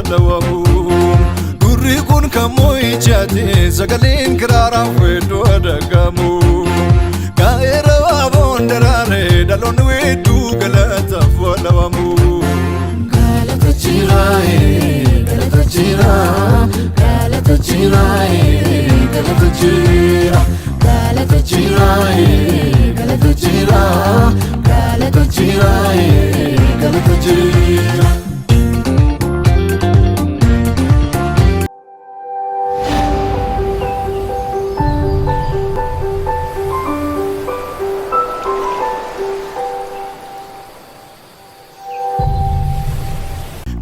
walawamu. Gurri kun kan moo'ichaati sagaleen kiraaraan weedduu adagamu. Gaa'eera waaboon daraare dhaloonni weedduu galataaf walawamu. Galata jiraaye, galata jira, galata jiraaye, galata jira, galata jiraaye, galata jira, galata jiraaye, galata jira.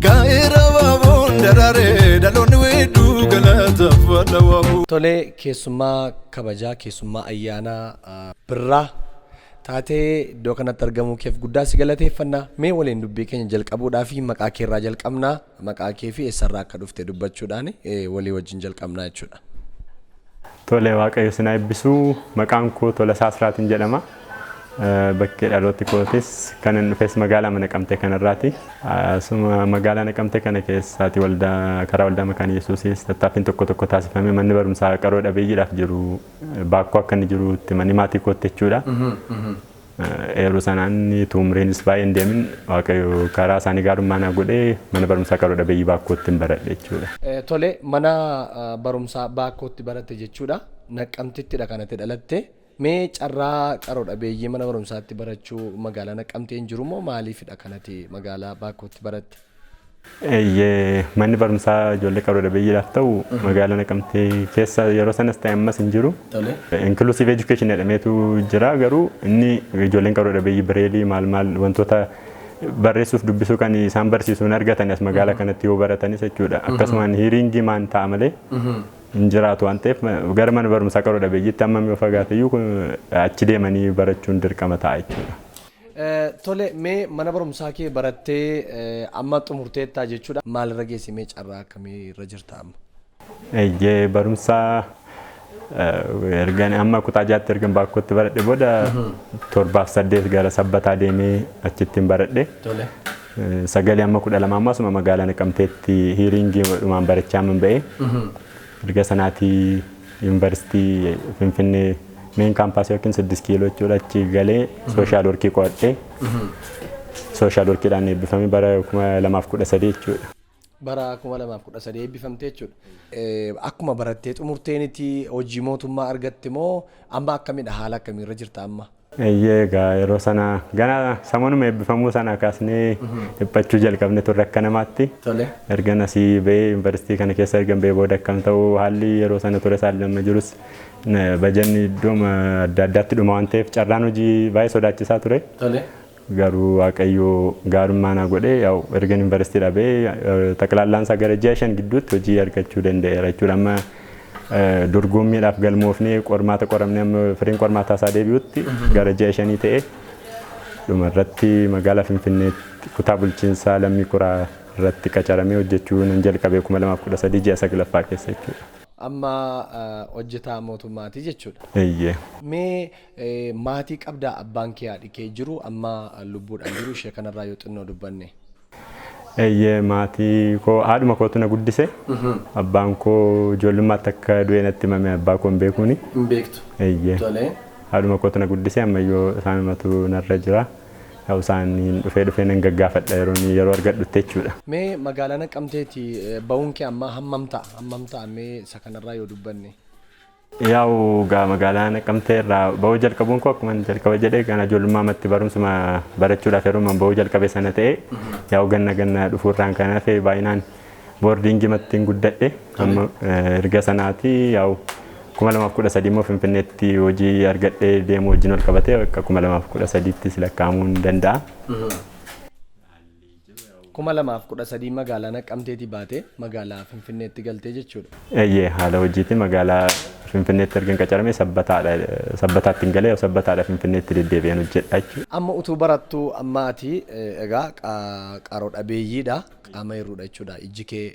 Gaa'eera waaboon daraare dhaloonni weedduu galataaf walawamu. Tolee, keessummaa kabajaa, keessummaa ayyaanaa Birraa taatee iddoo kanatti argamuu keef guddaa si galateeffannaa. Mee waliin dubbii keenya jalqabuudhaa fi maqaa kee irraa jalqabnaa. Maqaa kee fi eessarraa akka dhufte dubbachuudhaan walii wajjin jalqabnaa jechuudha. Tole, Waaqayyo isin haa eebbisu. Maqaan koo Tolasaa Asraatiin jedhama. Bakkee dhalooti kootis kan hin dhufes magaalaa Naqamtee kanarraati. Asuma magaalaa Naqamtee kana keessaati waldaa karaa waldaa Makaana Yesuusis tattaaffiin tokko tokko taasifamee manni barumsaa qaroo dhabeeyyiidhaaf jiru baakkoo akka inni jirutti manni maatii kootti jechuudha. Yeroo sanaan umriinis baay'ee hin deemin, Waaqayyo karaa isaanii gaarummaa naa godhee mana barumsaa qaroo dhabeeyyii baakkootti hin baradhe jechuudha. Tole, mana barumsaa baakkootti baratte jechuudha. Naqqamtittidha kanatti dhalatte. Mee carraa qaroo dhabeeyyii mana barumsaatti barachuu magaalaa Naqqamtee hin jiru moo maaliifidha kanatti magaalaa baakkootti baratte? Eeyyee, manni barumsaa ijoollee qaroo dhabeeyyiidhaaf ta'u magaalaa Naqamtee keessa yeroo sanas ta'e ammas hin jiru. Inclusive education jedhameetu jira, garuu inni ijoolleen qaroo dhabeeyyii bireelii maal maal wantoota barreessuuf dubbisuu kan isaan barsiisuun argatan as magaalaa kanatti yoo baratanis jechuudha. Akkasumaan hearing maan ta'a malee hin jiraatu waan ta'eef, gara mana barumsaa qaroo dhabeeyyiitti amma yoo fagaate iyyuu achi deemanii barachuun dirqama ta'a jechuudha. Tole, mee mana barumsaa kee barattee amma xumurteettaa jechuudha. Maalirra geesse? Mee carraa akkamii irra jirta amma? Eeyyee, barumsaa ergan amma kutaa jaatti ergan baakkootti baradhe booda torbaaf saddeet gara sabbataa deemee achittiin baradhe. Sagalee amma 12 ammoo asuma magaalaa Naqamteetti hearing dhumaan barachaa min ba'e. Erga sanaatii yuunivarsiitii Finfinnee main campus yookiin 6 kiiloo jechuudha, achi galee social work qo'adhee social workiidhaan eebbifamee bara 2013 jechuudha. Bara 2013 eebbifamte jechuudha. Akkuma barattee xumurteeniti hojii mootummaa argatte moo amma akkamidha, haala akkamiirra jirta amma? Eeyyee, egaa yeroo sana gana samanuma eebbifamuu sana kaasnee dhiphachuu jalqabne turre akka namaatti. Ergan asii ba'ee yuunivarsiitii kana keessa ergan ba'ee booda akkam ta'u, haalli yeroo sana ture haalli amma jirus bajanni iddoo adda addaatti dhuma waan ta'eef carraan hojii baay'ee sodaachisaa ture. Garuu Waaqayyo gaarummaa na godhee yaa'u ergan yuunivarsiitii dhabee xaqilaallaan isaa gara ji'a 5 gidduutti hojii argachuu danda'eera jechuudha. Amma dorgommiidhaaf galmoofnee qormaata qoramnee amma firiin qormaataa isaa deebi'utti gara ji'a 5 ta'e, dhumarratti magaalaa Finfinneetti kutaa bulchiinsaa Lammii Kuraa irratti qacaramee hojjechuu nan jalqabe 2013 ji'a saglaffaa keessa jechuudha. Amma hojjetaa mootummaati jechuudha. Eeyyee. Mee maatii qabdaa? Abbaan kee, haadhi kee jiru amma lubbuudhaan jiru? Ishee kanarraa yoo xinnoo dubbanne. Eeyyee, maatii koo haadhuma kootu na guddise. Abbaan koo ijoollummaatti akka du'e natti himame, abbaa koo hin beekuuni. Hin beektu. Eeyyee. Haadhuma kootu na guddise, ammayyoo isaanumatu narra jira. Yaa'u isaaniin dhufee dhufee nan gaggaafadha yeroo argadhutti jechuudha. Mee magaalaa Naqamteeti ba'uun kee amma hammam ta'a? Hammam ta'a, mee isa kanarraa yoo dubbanne? Yaa'u gaa magaalaa Naqamtee irraa ba'uu jalqabuun koo akkuma jalqaba jedhee kana ijoollummaa ammatti barumsuma barachuudhaaf yeroo man ba'uu jalqabe sana ta'e, yaa'u ganna ganna dhufuurraan kan hafe baay'inaan boarding mattiin guddadhe. Amma erga sanaati yaa'u 2013 immoo Finfinneetti hojii argadhee deemuu wajjin wal qabatee akka 2013ttis lakkaa'amuu ni danda'a. 2013 magaalaa Naqamteetii baatee magaalaa Finfinneetti galtee jechuudha. Eeyyee, haala hojiitiin magaalaa Finfinneetti erga qacarame sabbataadha, sabbataatti hin galee sabbataadha Finfinneetti deddeebi'een hojjedha jechuudha. Amma utuu barattuu amma ati egaa qaroo dhabeeyyiidha, qaama hir'uudha jechuudha. Ijji kee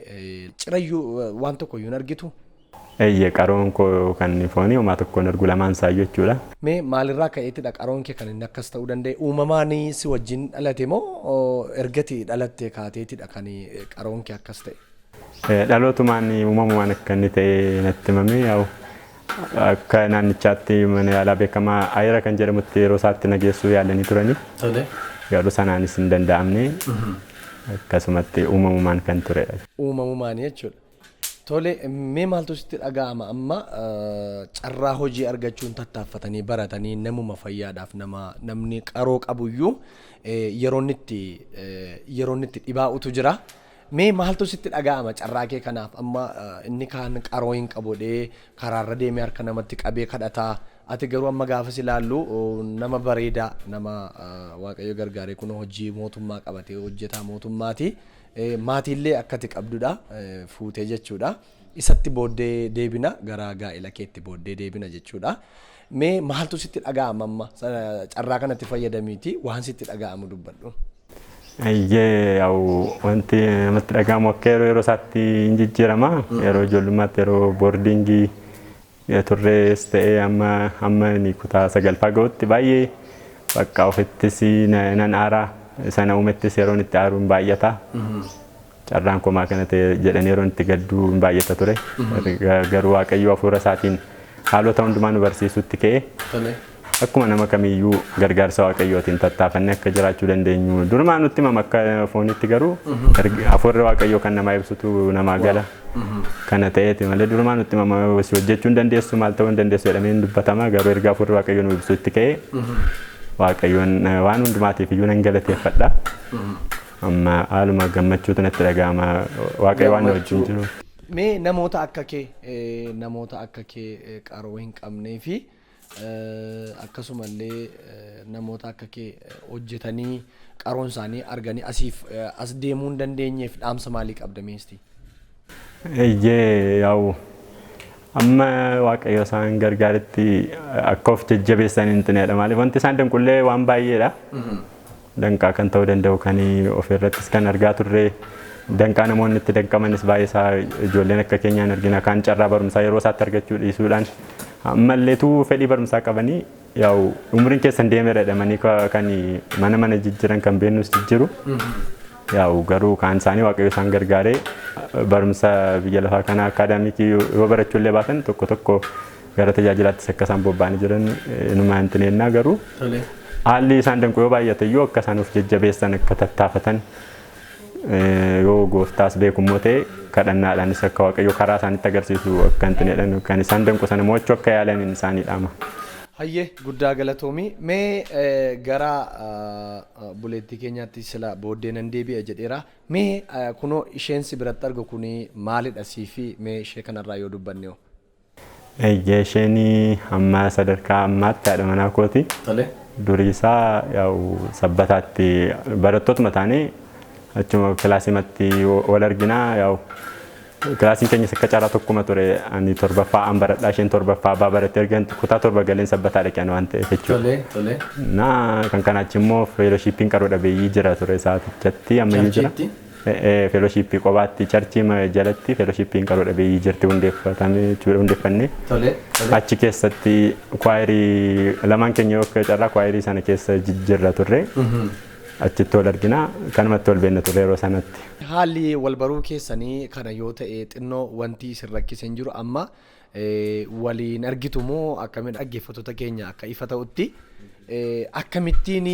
cirayyuu waan tokko iyyuu hin argitu. Eeyyee, qaroon koo kan foonii homaa tokko hin argu, lamaan isaayyuu jechuudha. Mee maalirraa ka'eetidha qaroon kee kan inni akkas ta'uu danda'e? Uumamaan si wajjin dhalate moo ergati dhalatte kaateetidha kan qaroon kee akkas ta'e? Dhalootumaan uumamumaan akka inni ta'e natti himame. Yaa'u akka naannichaatti mana yaalaa beekamaa Ayira kan jedhamutti yeroo isaatti na geessuu yaalanii turani. Garuu sanaanis hin danda'amne, akkasumatti uumamumaan kan turedha. Uumamumaan jechuudha. Tole, mee maaltu sitti dhaga'ama amma carraa hojii argachuun tattaaffatanii baratanii namuma fayyaadhaaf nama namni qaroo qabuyyuu yeroo inni itti dhibaa'utu jira. Mee maaltu sitti dhaga'ama carraa kee kanaaf? Amma inni kaan qaroo hin qabu jedhee karaarra deemee harka namatti qabee kadhataa, ati garuu amma gaafas ilaallu nama bareedaa, nama Waaqayyo gargaaree kun hojii mootummaa qabatee hojjetaa mootummaati. Maatiillee akkati qabdudha fuutee jechuudha. Isatti booddee deebina, gara gaa'ela keetti booddee deebina jechuudha. Mee maaltu sitti dhaga'ama amma carraa kanatti fayyadamiiti waan sitti dhaga'amu dubbadhu. Eeyyee, yaa'u wanti namatti dhaga'amu akka yeroo yeroo isaatti hin jijjiirama. Yeroo ijoollummaatti, yeroo boarding turrees ta'ee amma hamma inni kutaa sagalfaa ga'utti baay'ee bakka ofittis nan aaraa, sana uumettis yeroon itti aaruun baay'ata. Carraan komaa kana ta'e jedhanii yeroon itti gadduu hin baay'ata ture. Garuu Waaqayyo hafuura isaatiin haalota hundumaa nu barsiisutti ka'e. Akkuma nama kamiyyuu gargaarsa Waaqayyootiin tattaafannee akka jiraachuu dandeenyu durumaa nutti himama akka foonitti, garuu hafuurri Waaqayyoo kan namaa ibsutu namaa gala. Kana ta'eeti malee durumaa nutti himama, si hojjechuu hin dandeessu, maal ta'uu hin dandeessu jedhamee hin dubbatama, garuu erga hafuurri Waaqayyoo nu ibsutti ka'e Waaqayyoon waan hundumaatiif iyyuu nan galateeffadha. Amma haaluma gammachuutu natti dhaga'ama, Waaqayyo waan na wajjin jiru. Mee namoota akka kee qaroo hin qabnee fi akkasumallee namoota akka kee hojjetanii qaroon isaanii arganii asiif as deemuu hin dandeenyeef dhaamsa maalii qabda meesti? Eeyyee, yaa'u amma Waaqayyo isaan gargaaretti akka of jajjabeessan hin xineedha. Maaliif, wanti isaan danqullee waan baay'eedha. Danqaa kan ta'uu danda'u kan ofirrattis kan argaa turre, danqaa namoonni itti danqamanis baay'ee isaa ijoolleen akka keenyaan argina, kaan carraa barumsaa yeroo isaatti argachuu dhiisuudhaan, ammalleetu fedhii barumsaa qabanii yaa'u umriin keessan deemeera jedhamanii kan mana mana jijjiiran kan beennus jijjiiru. Yaa'u garuu kaan isaanii Waaqayyo isaan gargaaree barumsa biyya lafaa kana academic yoo barachuu illee baatan, tokko tokko gara tajaajilaattis akka isaan bobba'anii jiran inuma hin xineennaa, garuu haalli isaan danqu yoo baay'ate iyyuu akka isaan of jajjabeessan, akka tattaafatan, yoo gooftaas beekummoo ta'e kadhannaadhaanis akka Waaqayyo karaa isaanitti agarsiisu akka hin xineedhan, kan isaan danqu sana mo'achuu akka yaalaniin isaanii dhaama. Hayyee, guddaa galatoomii. Mee gara buleettii keenyaatti sila booddee nan deebi'a jedheera. Mee kunoo isheen si biratti argu kuni maalidha sii fi mee ishee kanarraa yoo dubbanne hoo? Eeyyee, isheen amma sadarkaa ammaatti haadha manaa kooti. Durii isaa yaa'u Sabbataatti barattootuma taanee achuma kilaasiimatti wal arginaa. Yaa'u kilaasiin keenyas akka carraa tokkuma ture, ani torbaffaa an baradhaa, isheen torbaffaa abbaa barattee, erga kutaa 7 galeen Sabbataa dhaqan waan ta'eef jechuudha. Na kan kanaachi immoo fellowshippiin qaroo dhabeeyyii jira ture sa'aatichatti, ammayyuu jira. Fellowship kophaatti church jalatti fellowshippiin qaroo dhabeeyyii jirti, hundeeffatame jechuudha, hundeeffannee. Achi keessatti choir lamaan keenya yoo akka carraa choir sana keessa jijjiirra turre. Achitti wal argina, kanumatti wal beekna ture yeroo sanatti. Haalli wal baruu keessanii kana yoo ta'e, xinnoo wanti isin rakkise hin jiru amma waliin argitu moo akkamiin? Dhaggeeffattoota keenya akka ifa ta'utti akkamittiin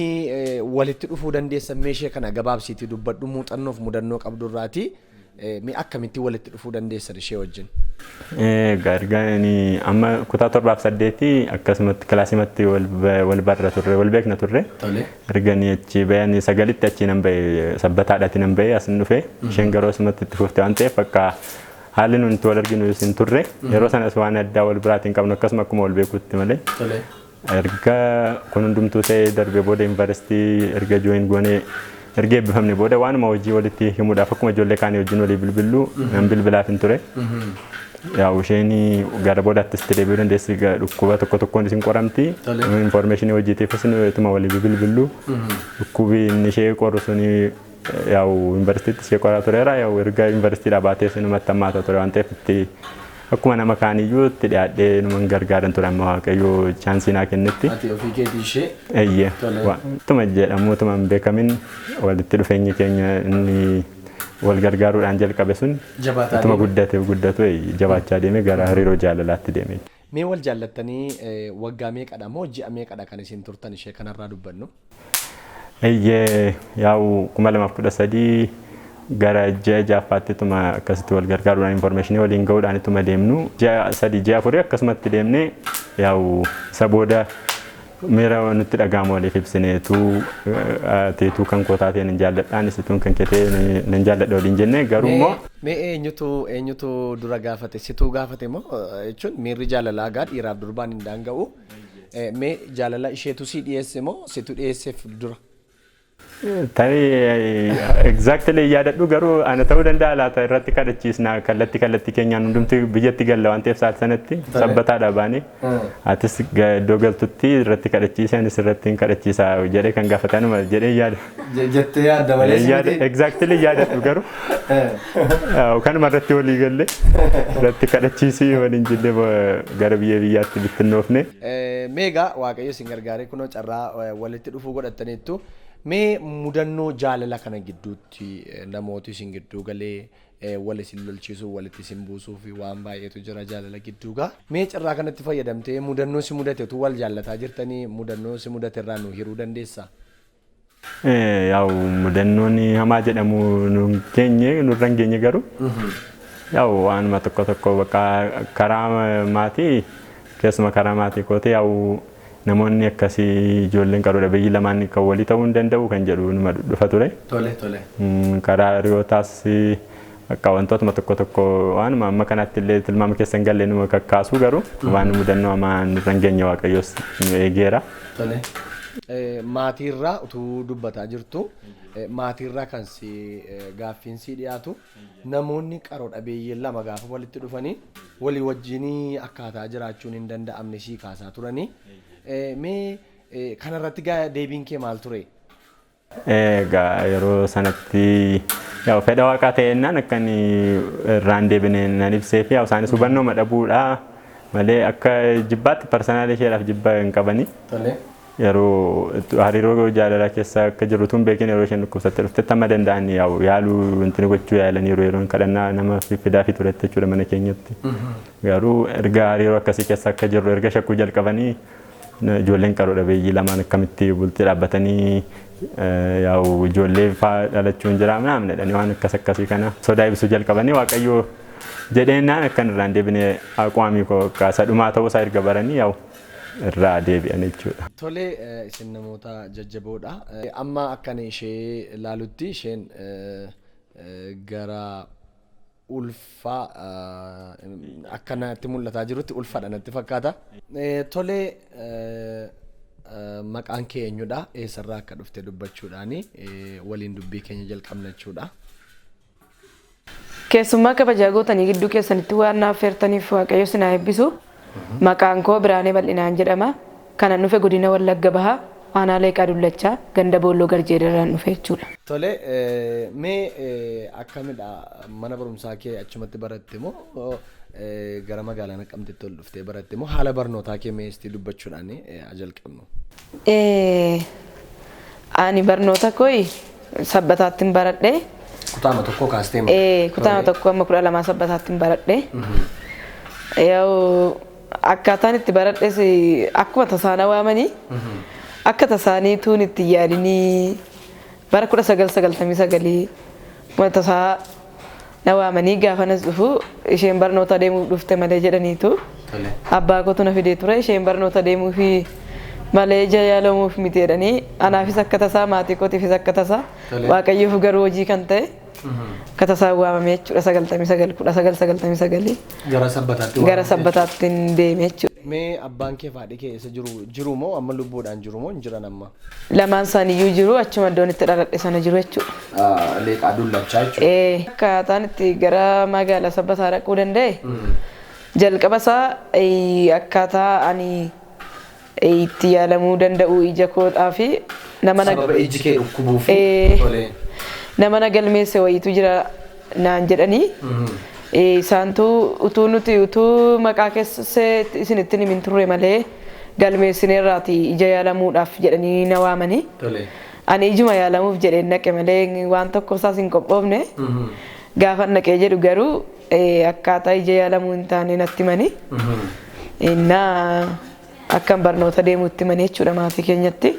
walitti dhufuu dandeessan? Meeshee kana gabaabsiitii dubbadhu, muuxannoof mudannoo qabdurraati. Mee akkamittiin walitti dhufuu dandeessan ishee wajjin? Egaa erga inni amma kutaa torbaaf saddeetii akkasumatti kilaasiimatti wal barra turre, wal beekna turre. Erga inni achi bahanii sagalitti achi nan bahe, Sabbataadhaatti nan bahe, asin dhufe, isheen garuu asumatti itti fufte waan ta'eef akka haalli nuti itti wal arginu isin turre yeroo sanas waan addaa wal biraatiin qabnu, akkasuma akkuma wal beekutti malee. Erga kun hundumtuu ta'ee darbee booda, yuunivarsiitii erga join goonee, erga eebbifamne booda, waanuma hojii walitti himuudhaaf akkuma ijoollee kaanii wajjin walii bilbillu nan bilbilaaf hin ture. Yaa'u isheen gara boodaattis itti deebi'uu dandeessi, dhukkuba tokko tokkoon isin qoramti. Information hojiitiifis ituma walii bilbillu. Dhukkubi inni ishee qoru suni yaa'u yuunivarsiitiitti ishee qoraa tureera. Yaa'u erga yuunivarsiitiidhaa baatee sinumatti hammaata ture waan ta'eef itti akkuma nama kaaniyyuu itti dhiyaadhee numan gargaaran ture amma Waaqayyo chance naa kennetti. Ati ofii keetii ishee. Eeyyee. Tuma jedhamu, tuma hin beekamin walitti dhufeenyi keenya inni wal gargaaruudhaan jalqabe sun Jabaataa ituma deeme. Guddate guddatu jabaachaa deeme gara hariiroo jaalalaatti deeme. Mee wal jaallattanii waggaa meeqadha moo ji'a meeqadha kan isin turtan ishee kanarraa dubbannu? Eeyyee, yaa'u 2013 gara ji'a ja'affaatti ituma akkasitti wal gargaaruudhaan information waliin ga'uudhaan ituma deemnu ji'a 3 ji'a 4 akkasumatti deemnee yaa'u isa booda miira nutti dhaga'amu waliif ibsineetu teetuu kan koo taatee nan jaalladhaan isituun kan kee ta'e nan jaalladha waliin jennee garuu immoo. Mee eenyutu dura gaafate, situu gaafate moo, jechuun miirri jaalalaa gaa dhiiraaf durbaan hin daanga'u. Mee jaalala isheetu si dhiyeesse moo situ dhiyeesseef dura? Tarii exactly yaadadhu garuu ana ta'uu danda'a laata. Irratti kadhachiisna, kallattii kallattii keenyaan hundumti biyyatti galla waan ta'eef sa'aati sanatti sabbataadha baane, atis iddoo galtutti irratti kadhachiise, anis irratti hin kadhachiisa jedhee kan gaafatanuma jedhee yaada. Jettee yaadda? Yaada exactly yaadadhu garuu kanuma irratti walii galle irratti kadhachiisii waliin jennee gara biyya biyyaatti bittinnoofne. Meegaa Waaqayyo isin gargaaree kunoo carraa walitti dhufuu godhattaniittu. Mee mudannoo jaalala kana gidduutti namooti isin gidduu galee wal isin lolchiisuu, walitti isin buusuu fi waan baay'eetu jira jaalala gidduu gaa. Mee carraa kanatti fayyadamtee mudannoo si mudate utuu wal jaallataa jirtanii mudannoo si mudate irraa nu hiruu dandeessaa? Yaa'u mudannoon hamaa jedhamu nu geenye, nurra hin geenye, garuu yaa'u waanuma tokko tokko bakka karaa maatii, keessuma karaa maatii kooti, yaa'u namoonni akkasii ijoolleen qaroodha biyyi lamaan kan walii ta'uu hin danda'u kan jedhu numa dhufa ture. Tole tole. Karaa hiriyootaas akka wantootuma tokko tokko waanuma amma kanatti illee tilmaama keessa hin galle numa kakkaasu, garuu waan mudannoo hamaa nurra hin geenye, Waaqayyos nu eegeera. Tole. Maatiirraa utuu dubbataa jirtu, maatiirraa kan si gaaffiin si dhiyaatu, namoonni qaroo dhabeeyyiin lama gaafa walitti dhufanii walii wajjinii akkaataa jiraachuun hin danda'amne sii kaasaa turanii. Mee kanarratti deebiin kee maal ture? Egaa yeroo sanatti yaa'u fedha waaqaa ta'ennaan akka inni irraan deebine nan ibsee fi isaanis hubannoo dhabuudha malee akka jibbaatti personal isheedhaaf jibba hin qabani. Yeroo hariiroo jaalalaa keessa akka jirru tun beekin, yeroo isheen dhukkubsattee dhuftetti amma danda'an yaa'u yaaluu wanti gochuu yaalaniiru, yeroo kadhannaa nama fidaa fi turetti jechuudha mana keenyatti. Garuu erga hariiroo akkasii keessa akka jirru erga shakkuu jalqabanii, ijoolleen qaroo dhabeeyyii lamaan akkamitti bultii dhaabbatanii yaa'u ijoollee faa dhalachuun jira ምናምን jedhanii waan akkas akkasii kana sodaa ibsuu jalqabanii, Waaqayyo jedheennaan akkan irraan deebine aqwaamii koo isa dhumaa ta'uu isaa erga baranii yaa'u irraa deebi'an jechuudha. Tole, isin namoota jajjaboodha. Amma akkan ishee ilaalutti isheen gara ulfaa akka natti mul'ataa jirutti ulfaadha natti fakkaata. Tole, maqaan kee eenyudha? Eessarraa akka dhufte dubbachuudhaani waliin dubbii keenya jalqabna jechuudha. Keessummaa kabajaa gootanii gidduu keessanitti waan naaf feertaniif Waaqayyo isin haa eebbisu. Maqaan koo Biraanee Bal'inaan jedhama. Kanan dhufe godina Wallagga Bahaa, aanaa Leeqaa Dullachaa, ganda Boolloo Garjeedarraan dhufe jechuudha. Tole, mee akkamidha, mana barumsaa kee achumatti baratte moo gara magaalaa Naqamteetti ol dhuftee baratte moo, haala barnootaa kee mee istii dubbachuudhaan jalqabnu? Ani barnoota koo Sabbataatti hin baradhe. Kutaama tokko kaastee moo? Kutaama tokko amma 12 Sabbataatti hin baradhe. Yaa'u akkaataan itti baradhes akkuma tasaana waamanii akka tasaanii tuun itti yaadinii bara 1999 akkuma tasaa na waamanii, gaafanas dhufu isheen barnoota deemuuf dhufte malee jedhaniitu abbaa kootu na fidee ture. Isheen barnoota deemuufi malee ija yaalamuuf miti jedhanii, anaafis akka tasaa, maatii kootiifis akka tasaa, Waaqayyoof garuu hojii kan ta'e akka tasaa waamame jechuudha, 99, 1999. Gara Sabbataatti Gara Sabbataatti hin deeme jechuudha. Mee abbaan kee fi haadhi kee eessa jiru? Jiru moo amma lubbuudhaan jiru moo hin jiran amma? Lamaan isaaniiyyuu jiru, achuma iddoon itti dhaladhe sana jiru jechuudha. Leeqaa Dullachaa jechuudha. Akkaataan itti gara magaalaa Sabbataa dhaquu danda'e, jalqaba isaa akkaataa ani itti yaalamuu danda'u ija koodhaa fi nama na Sababa iji kee dhukkubuu fi nama na galmeesse wayiitu jira naan jedhanii, isaantu utuu nuti utuu maqaa keessa isinitti himin turre malee galmeessineerraati ija yaalamuudhaaf jedhanii na waamanii. Ani ijuma yaalamuuf jedheen naqe malee waan tokko isaas hin qophoofne. Gaafa naqee jedhu garuu akkaataa ija yaalamuu hin taane natti himani. Innaa akkan barnoota deemuutti himanii jechuudha maatii keenyatti.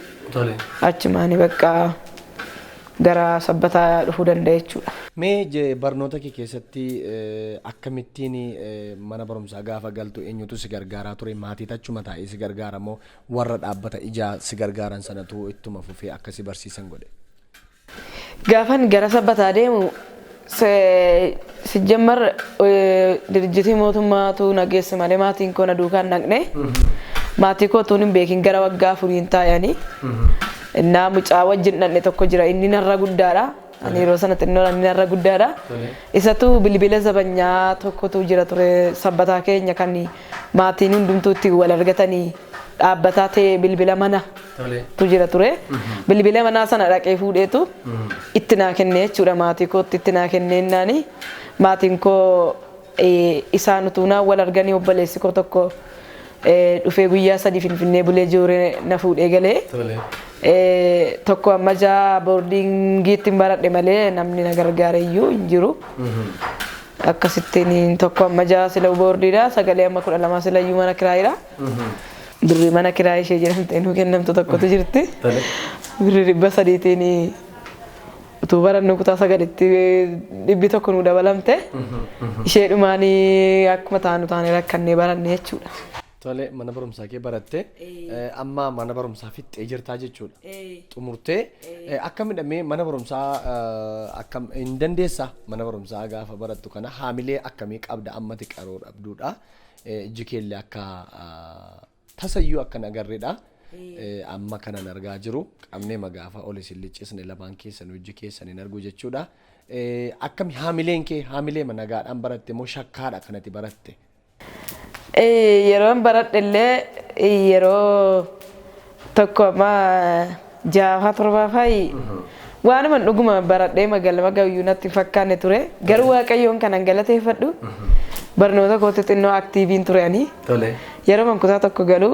Achumaani bakka gara Sabbataa dhufuu danda'e jechuudha. Mee barnoota kee keessatti akkamittiin mana barumsaa gaafa galtu eenyutu si gargaaraa ture? Maatii achuma taa'ee si gargaara moo warra dhaabbata ijaa si gargaaran sanatu ittuma fufee akka si barsiisan godhe? Gaafan gara Sabbataa deemu sijjammar dirjitii mootummaatu na geesse malee maatiin koo na duukaan naqne. Maatii koo tuun hin beekin gara waggaa 4 taa'anii. Innaa mucaa wajjin dhaqne tokko jira, inni narra guddaadha. Ani yeroo sana xinnoo, inni narra guddaadha. Isatu bilbila zabanyaa tokkotu jira ture Sabbataa keenya kan maatiin hundumtuu itti wal argatanii dhaabbataa ta'e, bilbila mana tu jira ture. Bilbila manaa sana dhaqee fuudheetu itti naa kenne jechuudha, maatii kootti itti naa kenneennaani. Maatiin koo isaan utuu naan wal arganii obboleessi koo tokko dhufee guyyaa 3 Finfinnee bulee jooree na fuudhee galee. Tokko amma jaa boardingiitti hin baradhe malee namni na gargaare iyyuu hin jiru. Akkasittiin tokko amma jaa sila boardiidha, sagalee amma 12 sila iyyuu mana kiraayiidha. Birrii mana kiraayii ishee jedhamtee nuu kennamtu tokkotu jirti. Birrii 300tiin utuu barannu kutaa 9tti 100 nuu dabalamte. Ishee dhumaanii akkuma taanu taanee rakkannee baranne jechuudha. Tole, mana barumsaa kee baratte, amma mana barumsaa fixxee jirtaa jechuudha. Xumurtee akkamidha mee mana barumsaa akkam hin dandeessaa? Mana barumsaa gaafa barattu kana haamilee akkamii qabda ammati qaroo dhabduudha? Iji keellee akka tasayyuu akka hin agarreedha. Amma kanan argaa jiru qabnee magaafa ol isin liccisne lamaan keessan iji keessan hin argu jechuudha. Akkami haamileen kee, haamilee nagaadhaan baratte moo shakkaadha kanatti baratte? Yeroon baradhe illee yeroo tokko amma jaafaa torbaafaa waanuma dhuguma baradhee magaalama gayyuu natti hin fakkaanne ture. Garuu Waaqayyoon kanan galateeffadhu, barnoota kootti xinnoo activeiin ture ani. Yeroo man kutaa tokko galu,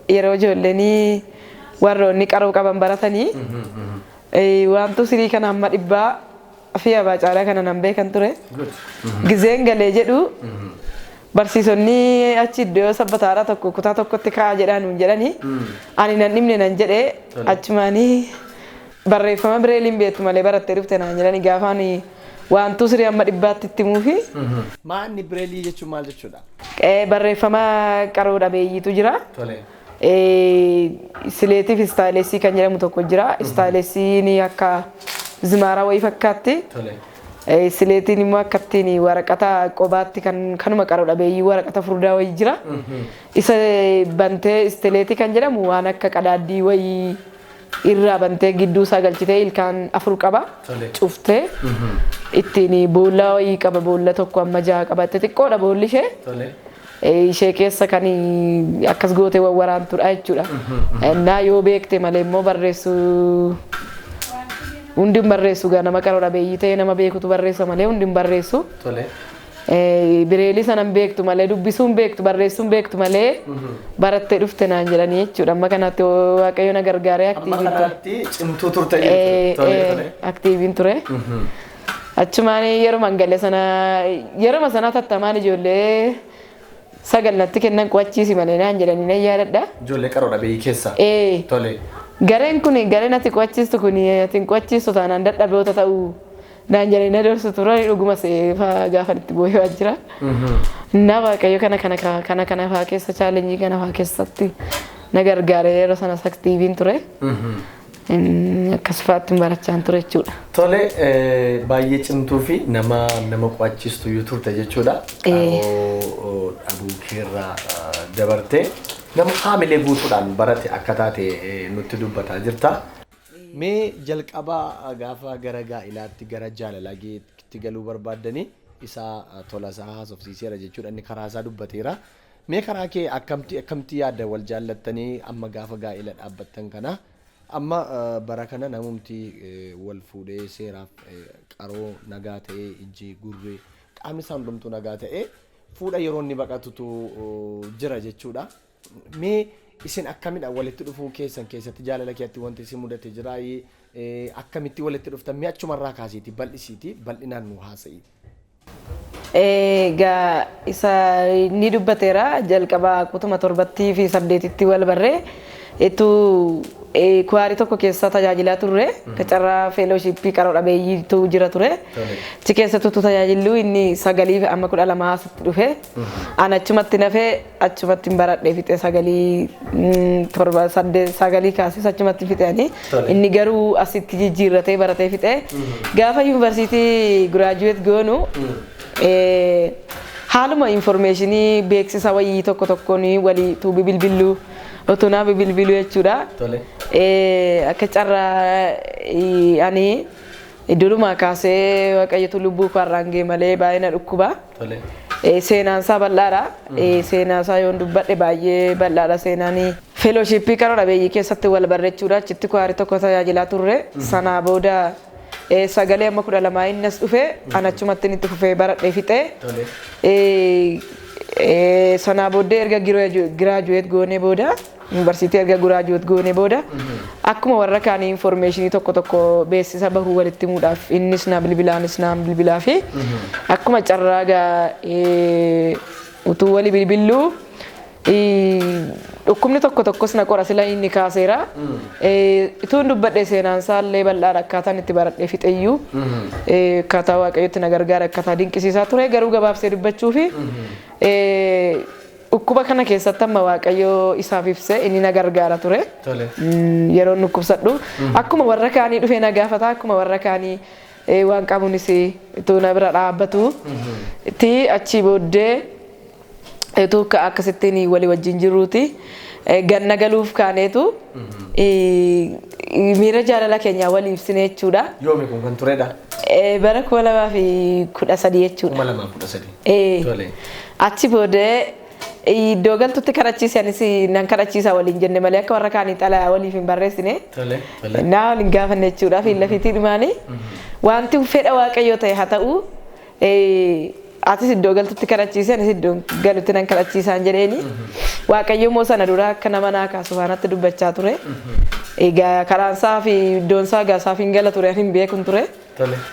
yeroo ijoolleen warroonni qaroo qaban baratanii, wantu sirii kana hamma dhibbaa fi abaa caalaa kana nan beekan ture. Gizeen galee jedhu barsiisonni achi iddoo Sabbataadhaa tokko kutaa tokkotti kaa'aa jedhaa nuun jedhanii, ani nan dhimne nan jedhee, achumaanii barreeffama bireeliin beektu malee barattee dhufte naan jedhanii gaafaan wantu sirii hamma dhibbaatti itti himuufi. Maanni bireelii jechuun maal jechuudha? Barreeffama qaroo dhabeeyyiitu jira. Slateii fi stylusii kan jedhamu tokko jira. Stylusiin akka zimaaraa wayii fakkaatti. Slateiin immoo akka ittiin waraqata qobaatti kan kanuma qaroo dhabeeyyii waraqata furdaa wayii jira. Isa bantee, slateii kan jedhamu waan akka qadaaddii wayii irraa bantee gidduu isaa galchitee ilkaan afur qaba. Cuftee ittiin boolla wayii qaba, boolla tokko amma jaha qaba. Xixiqqoodha boolli ishee. Ishee keessa kan akkas gootee wawwaraantudha jechuudha. Innaa yoo beekte malee immoo barreessuu hundi hin barreessu gaa, nama qaroo dhabeeyyii ta'e nama beekutu barreessa malee hundi hin barreessu. Bireelii sana hin beektu malee, dubbisuu hin beektu, barreessuu hin beektu malee barattee dhufte naan jedhanii jechuudha. Amma kanatti Waaqayyo na gargaaree Amma activeiin ture. Kanaatti cimtuu turte jechuudha. Activeiin ture. Achumaan yeroo gale sana, yeroo sana tattamaan ijoollee sagal natti kennan, qo'achiisi malee naan jedhanii nan yaadadha. Ijoollee qaroo dhabeeyyii keessaa. Gareen kun, gareen ati qo'achiistu kun, ati hin qo'achiistu taanaan dadhaboota ta'uu naan jedhanii na dorsu turan, dhuguma seefaa gaafa itti boo'ee waan jira. Innaa Waaqayyo kana kana kana kana faa keessa, challengeii kana faa keessatti na gargaare, yeroo sanas activeiin ture. Akkas fa'aatti barachaan ture jechuudha. Tole, baay'ee cimtuu fi nama qo'achiistu iyyuu turte jechuudha. Qaroo dhabuu keerraa dabartee nama haamilee guutuudhaan barate akka taate nutti dubbataa jirta. Mee jalqabaa gaafa gara gaa'ilaatti, gara jaalalaatti galuu barbaaddanii isaa Tolasaa haasofsiiseera jechuudha, inni karaa isaa dubbateera. Mee karaa kee akkamti yaadda wal jaallattanii amma gaafa gaa'ila dhaabbattan kana? Amma bara kana namumti wal fuudhee seeraaf qaroo nagaa ta'ee, ijji, gurri, qaamni isaa hundumtuu nagaa ta'ee fuudha yeroo inni baqatutu jira jechuudha. Mee isin akkamidha walitti dhufuu keessan keessatti, jaalala keetti wanti isin mudate jiraayii? Akkamitti walitti dhuftan? Mee achumarraa kaasiiti bal'isiiti bal'inaan nu haasa'i. Egaa isa ni dubbateera. Jalqaba kutuma torbattii fi saddeetitti wal barree ituu kuwaarii tokko keessa tajaajilaa turre, carraa fellowshippii qaroo dhabeeyyiitu jira ture. Achi keessattuu tajaajillu inni 9 fi amma 12 asitti dhufe. An achumatti nafee achumatti hin baradhee fixee, 9, 7, 8, 9 kaases achumatti fixeani. Inni garuu asitti jijjiirratee baratee fixee gaafa yuunivarsiitii graduate goonu haaluma informationii beeksisa wayii tokko tokkoon walii tuu bilbiluu, otoo naa bilbiluu jechuudha. Akka carraa ani durumaa kaasee Waaqayyotu lubbuu koo har'aan ga'e malee baay'ee na dhukkuba. Seenaan isaa bal'aadha. Seenaa isaa yoon dubbadhe baay'ee bal'aadha seenaan. Fellowshippii qaroo dhabeeyyii keessatti wal barreechuudha. Achitti kuwaarii tokko tajaajilaa turre. Sanaa booda 9 amma 12 inni as dhufe, an achumatti inni itti fufee baradhee fixee. Sanaa booddee erga graduate goonee booda, yuunivarsiitii erga graduate goonee booda, akkuma warra kaanii informationii tokko tokko beeksisa bahuu walitti himuudhaaf innis na bilbilaanis naan bilbilaa fi akkuma carraa gaa utuu walii bilbilluu dhukkubni tokko tokkos na qora, sila inni kaaseera. Ituun dubbadhe seenaan isaallee bal'aadha, akkaataan itti baradhee fixeyyuu. Akkaataa Waaqayyotti na gargaara, akkaataa dinqisiisaa ture, garuu gabaabsee dubbachuu fi dhukkuba kana keessatti amma Waaqayyo isaaf ibsee inni na gargaara ture. Yeroon dhukkubsadhu akkuma warra kaanii dhufee na gaafata, akkuma warra kaanii waan qabuunis utuu na bira dhaabbatu. Itti achii booddee utuu akkasittiin walii wajjin jirruuti. Ganna galuuf kaaneetu miira jaalala keenyaa walii ibsine jechuudha. Yoomi kun kan turedha? Bara 2013 jechuudha. 2013. Achi booddee iddoo galtutti kadhachiise, anis nan kadhachiisa waliin jenne malee akka warra kaanii xalayaa waliif hin barreessine. Naa waliin gaafanne jechuudha fi lafiitii dhumaanii. Wanti fedha Waaqayyoo ta'e haa ta'u, atis iddoo galtutti kadhachiise, anis iddoo galutti nan kadhachiisaan jedheeni. Waaqayyo immoo sana dura akka nama naa kaasu faanatti dubbachaa ture. Egaa karaan isaa fi iddoon isaa gaasaaf hin gala ture, ani hin beekun ture.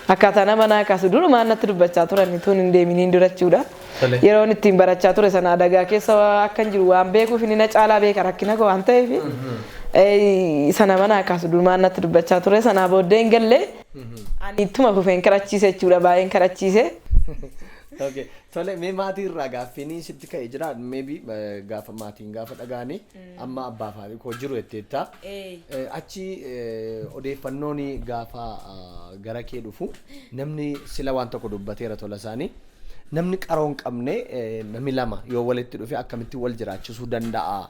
Akkaataa nama naa kaasu durumaan natti dubbachaa turan tun hin deeminiin dura jechuudha. Yeroon ittiin barachaa ture sana adagaa keessa akka hin jiru waan beekuuf, inni na caalaa beeka rakkina koo waan ta'eef, sana mana kaasu durumaan natti dubbachaa ture. Sanaa booddee hin galle, ani ittuma fufeen kadhachiise jechuudha, baay'een kadhachiise. Okay. Tole, mee maatii irraa gaaffiin sitti ka'e jira? Maybe gaafa maatiin gaafa dhaga'anii amma abbaa fi haadhi koo jiru jetteetta. Achi odeeffannoon gaafa gara kee dhufu, namni sila waan tokko dubbateera tola isaanii. Namni qaroo hin qabne, namni lama yoo walitti dhufe akkamitti wal jiraachisuu danda'a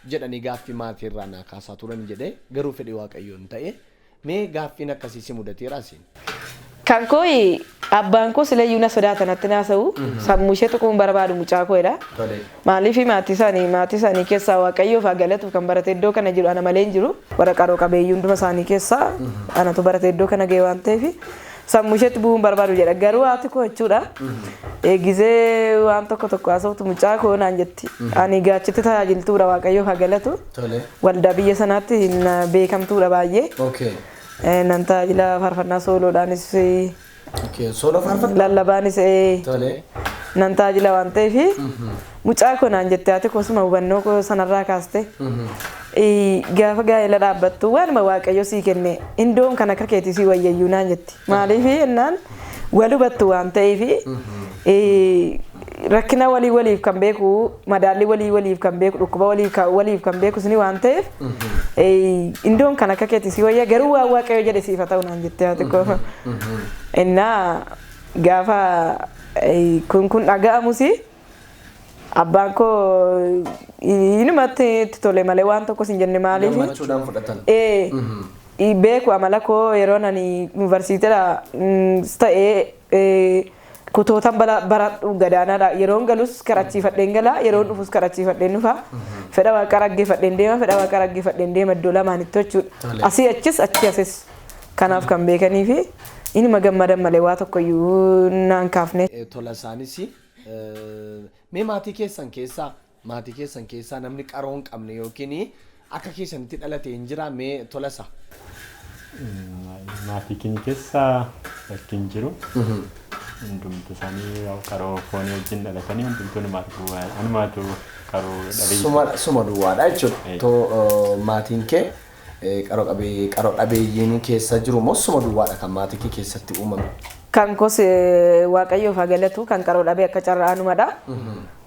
jedhanii gaaffii maatii irraa naa kaasaa turan jedhee, garuu fedhii Waaqayyoon ta'e. Mee gaaffiin akkasii si mudateera asiin? Kan koo abbaan koo silayyuu na sodaata, natti naasa'u, sammuu ishee tuquun barbaadu mucaa koodha. Maaliif maatii isaanii keessaa Waaqayyoof haa galatu, kan barate iddoo kana jiru ana malee hin jiru. Warra qaroo qabeeyyii hunduma isaanii keessaa anatu barate iddoo kana ga'e waan ta'eef sammuu isheetti bu'uun barbaadu jedha. Garuu haati koo jechuudha. Gizee waan tokko tokko haasoftu mucaa koo naan jetti. Ani gaachitti tajaajiltuudha, Waaqayyoof haa galatu. Waldaa biyya sanaatti na beekamtuudha baay'ee. Nan tajaajila faarfannaa sooloodhaanis Sooloo faarfatta? lallabaanis nan tajaajila waan ta'eef, mucaa koo naan jette haati koo, suma hubannoo koo sanarraa kaaste. Gaafa gaa'ela dhaabbattu waanuma Waaqayyo sii kenne indoon kan akka keetii sii wayyayyuu naan jetti. Maaliif jennaan wal hubattu waan ta'eef, rakkina walii waliif kan beeku, madaalli walii waliif kan beeku, dhukkuba waliif kan beeku suni waan ta'eef, indoon kan akka keetii sii wayya, garuu waan Waaqayyo jedhe siif haa ta'u naan jette haati koo. Innaa gaafa kun dhaga'amus abbaan koo inumatti itti tole malee waan tokkos hin jenne. Maaliif? Gammachuudhaan fudhatan. Beeku amala koo, yeroon ani yuunivarsiitiidha ta'ee kutootan baradhu gadaanaadha. Yeroon galus kadhachiifadheen gala, yeroon dhufus kadhachiifadheen dhufa. Fedha Waaqa raggeeffadheen deema, fedha Waaqa raggeeffadheen deema iddoo lamaanitti jechuudha. Asii achis, achi asis. Kanaaf kan beekanii fi inuma gammadan malee waa tokkoyyuu naan kaafne. Tola isaanis, mee maatii keessan keessaa namni qaroo hin qabne yookiin akka keessanitti dhalate hin jiraa, mee Tolasa? Maatii keenya keessa bakki hin jiru. Hundumti isaanii qaroo foonii wajjin dhalatanii hundumtuu numa argu. Anumaatu qaroo dhabeeyyii. Suma duwwaadha jechuudha. Too maatiin kee qaroo dhabeeyyiin keessa jiru moo suma duwwaadha kan maatii kee keessatti uumame? Kan koos Waaqayyoof haa galatu, kan qaroo dhabee akka carraa anumadha.